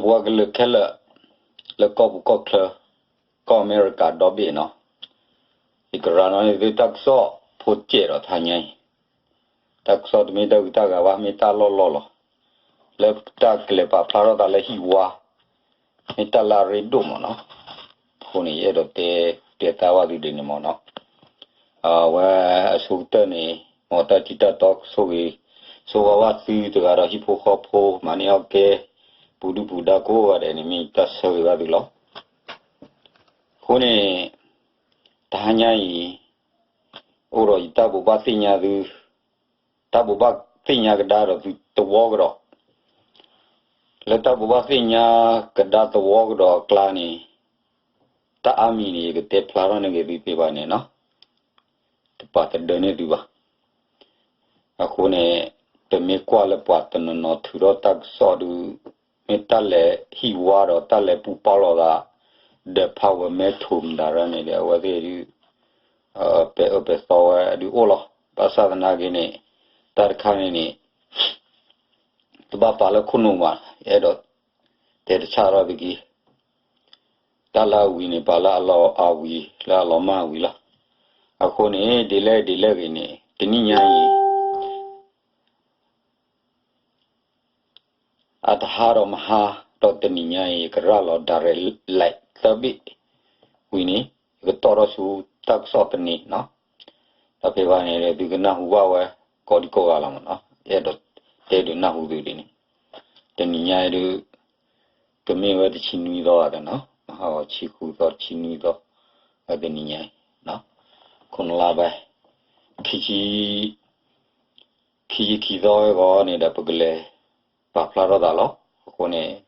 ပဝဲကလုာ်ခဲလၢာ် လၢကီၢ်ပူၤကီၢ်ချၢ ကီၢ်အမဲရကၤဒီဘ့ၣ်နီၤ, ယကရၤနီၣ်န့ၢ်သုတၢ်ကစီၣ်ဖိစဲးဒီးတဟါညါအံၤ, တၢ်ကစီၣ်တမ့ၢ်တၢ်ဂုၤတၢ်ဂၤဘၣ် မ့ၢ်တၢ်လီၢ်လီၢ်လီၤ. လၢတၢ်ကလဲၤပာ်ဖျါထီၣ်သးလၢဟံၣ်ဝါ မ့ၢ်တၢ်လၢအရ့ဒိၣ်မးနီၤ. အဃိန့ၣ် ယအဲၣ်ဒိးတဲတဲသါဘၣ်သုဒ်န့ၣ်မးနီၤ. အဝဲအဆိကတၢၢ်န့ၣ် မ်တၢ်ထံၣ်တၢ်တီကဆိၣ်ဂ့ၤ ဆိၣ်ဂ့ၤဘၣ်သုတဂၤဒီးဟံၣ်ဖိဃီဖိ မၤန့ၢ်အီၣ်ကဲ ပူၤဒုၣ်ပူၤဒါကိးဂၤဒဲးန့ၣ် မ့ၢ်တၢ်ဆၢဂ့ၤဘၣ်သုလီၤ. အဃိန့ၣ် တဟါညါအံၤ အိၣ်ဒီးယတၢ်ဘိးဘၣ်သ့ၣ်ညါသု တၢ်ဘိးဘၣ်သ့ၣ်ညါကဒါဒီးသုသဝီကဒီး, လၢတၢ်ဘိးဘၣ်သ့ၣ်ညါကဒါသဝီကဒီးအကျါန့ၣ် တၢ်အါမံၤန့ၣ် ယကတဲဖျါထီၣ်န့ၢ်က့ၤသုဖဲဘၣ်န့ၣ်နီၤ, တပာ်သဒၢန့ၢ်သုဘၣ်. အဃိန့ၣ် ပမ့ၢ်ကွၢ်လၢပှၤတနီၤနီၤထုးထီၣ်တၢ်ကစီၣ်ဒုး မ့ၢ်တၢ်လဲၤဟံၣ်ဝါဒီးတၢ်လဲၤပူၤပာ်လီၤသး ဒီးဖးဝဲမဲထူးမတၤရၢန့ၣ်ဒီး အဝဲသ့ၣ်ဒုး ပဲာ်အၢပဲာ်သီဝဲဒုးအိၣ်လီၤ. ဘၣ်ဆၣ်သနာ်က့န့ၣ် တၢ်တခါန့ၣ်န့ၣ် တဘၣ်ပာ်လၢခိၣ်နူာ်ဘၣ်, ယအဲၣ်ဒိးတဲတဆၣ်ထီၣ်သုက့ၤ, တၢ်လၢအဝံၤန့ၣ် ပာ်လၢအလီၤအဝံၤ လၢအလီၤမၢ်ဝံၤလီၤ. အဃိန့ၣ် ဒ်လဲၣ်ဒ်လဲၣ်ဂ့ၤန့ၣ် တနံၤညါအံၤ အတဟါဒီးမဟါ ဒီးတနံၤညါအံၤ ယကရၤလီၤ direct line သၢဘ့ၣ်ဝံၤန့ၣ် ယကတီၢ်ထီၣ်ဆူတၢ်ကစီၣ်သန့နီၤ. ဒီးဖဲဘၣ်န့ၣ် သုကနၢ်ဟူဘၣ်ဝဲ ကိးဒံကိးဂၤလီၤမးနီၤ. ယအဲၣ်ဒိးတဲဒုးနၢ်ဟူသုဒ်န့ၣ်, တနံၤညါအံၤဒုး ကမ့ၢ်ဝဲတဆံနွံသီဘၣ်နီၤ, မဟါဂီၤဆံဃုသီ တဆံနွံသီ, ဝဲတနံၤညါအံၤ ခိၣ်နလါဘဲ ခံဆံ ခံဆံခံသီဝဲဂီၤန့ၣ်ဒီး ပကလဲၤပာ်ဖျါထီၣ်သးလီၤ. အဃိန့ၣ်